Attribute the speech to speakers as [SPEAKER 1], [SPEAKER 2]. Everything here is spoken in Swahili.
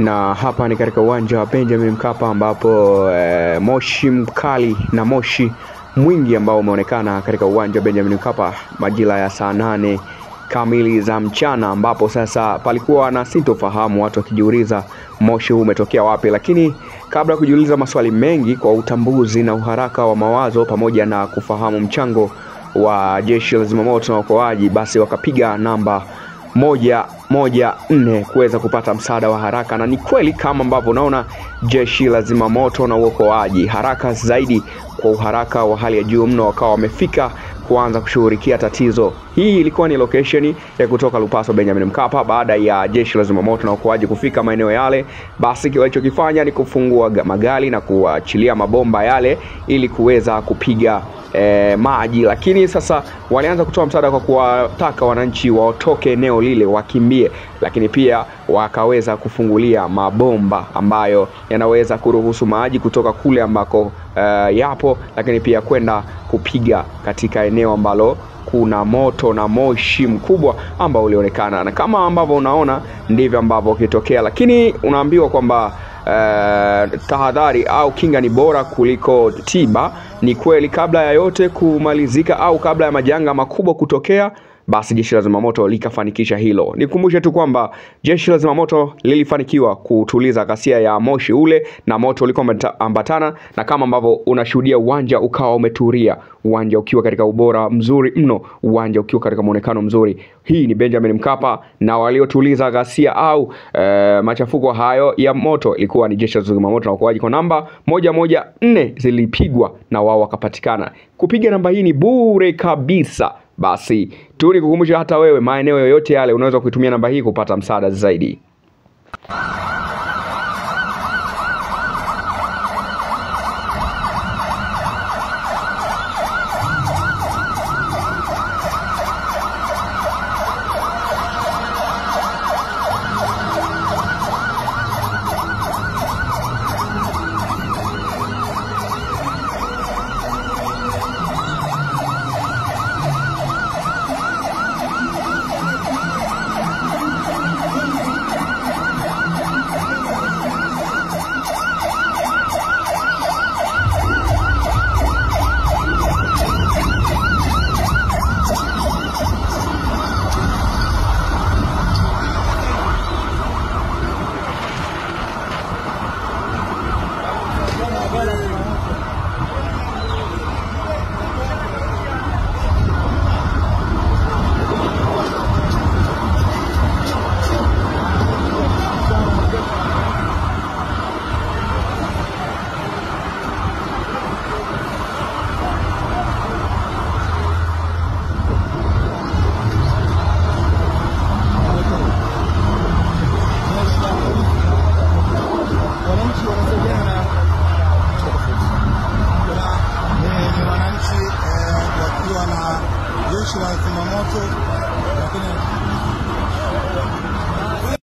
[SPEAKER 1] Na hapa ni katika uwanja wa Benjamin Mkapa ambapo moshi mkali na moshi mwingi ambao umeonekana katika uwanja wa Benjamin Mkapa majira ya saa 8 kamili za mchana, ambapo sasa palikuwa na sintofahamu, watu wakijiuliza moshi huu umetokea wapi. Lakini kabla kujiuliza maswali mengi, kwa utambuzi na uharaka wa mawazo pamoja na kufahamu mchango wa jeshi la zimamoto na uokoaji, basi wakapiga namba 114 kuweza kupata msaada wa haraka. Na ni kweli kama ambavyo unaona, jeshi la zimamoto na uokoaji haraka zaidi, kwa uharaka wa hali ya juu mno, wakawa wamefika kuanza kushughulikia tatizo. Hii ilikuwa ni location ya kutoka Lupaso Benjamin Mkapa. Baada ya jeshi la zimamoto na uokoaji kufika maeneo yale, basi walichokifanya ni kufungua magari na kuachilia mabomba yale ili kuweza kupiga maji. Lakini sasa walianza kutoa msaada kwa kuwataka wananchi waotoke eneo lile, wakimbie, lakini pia wakaweza kufungulia mabomba ambayo yanaweza kuruhusu maji kutoka kule ambako yapo, lakini pia kwenda kupiga katika eneo ambalo kuna moto na moshi mkubwa ambao ulionekana. Na kama ambavyo unaona ndivyo ambavyo kitokea. Lakini unaambiwa kwamba tahadhari au kinga ni bora kuliko tiba. Ni kweli, kabla ya yote kumalizika au kabla ya majanga makubwa kutokea, basi jeshi la zimamoto likafanikisha hilo. Nikumbushe tu kwamba jeshi la zimamoto lilifanikiwa kutuliza ghasia ya moshi ule na moto ulikuwa ambatana, na kama ambavyo unashuhudia uwanja ukawa umetulia, uwanja ukiwa katika ubora mzuri mno, uwanja ukiwa katika muonekano mzuri. Hii ni Benjamin Mkapa, na waliotuliza ghasia au machafuko hayo ya moto ilikuwa ni jeshi la zimamoto na uokoaji. Kwa namba 114 zilipigwa na wao wakapatikana. Kupiga namba hii ni bure kabisa. Basi tu nikukumbusha, hata wewe maeneo yoyote yale unaweza kuitumia namba hii kupata msaada zaidi.
[SPEAKER 2] Jeshi la zimamoto, lakini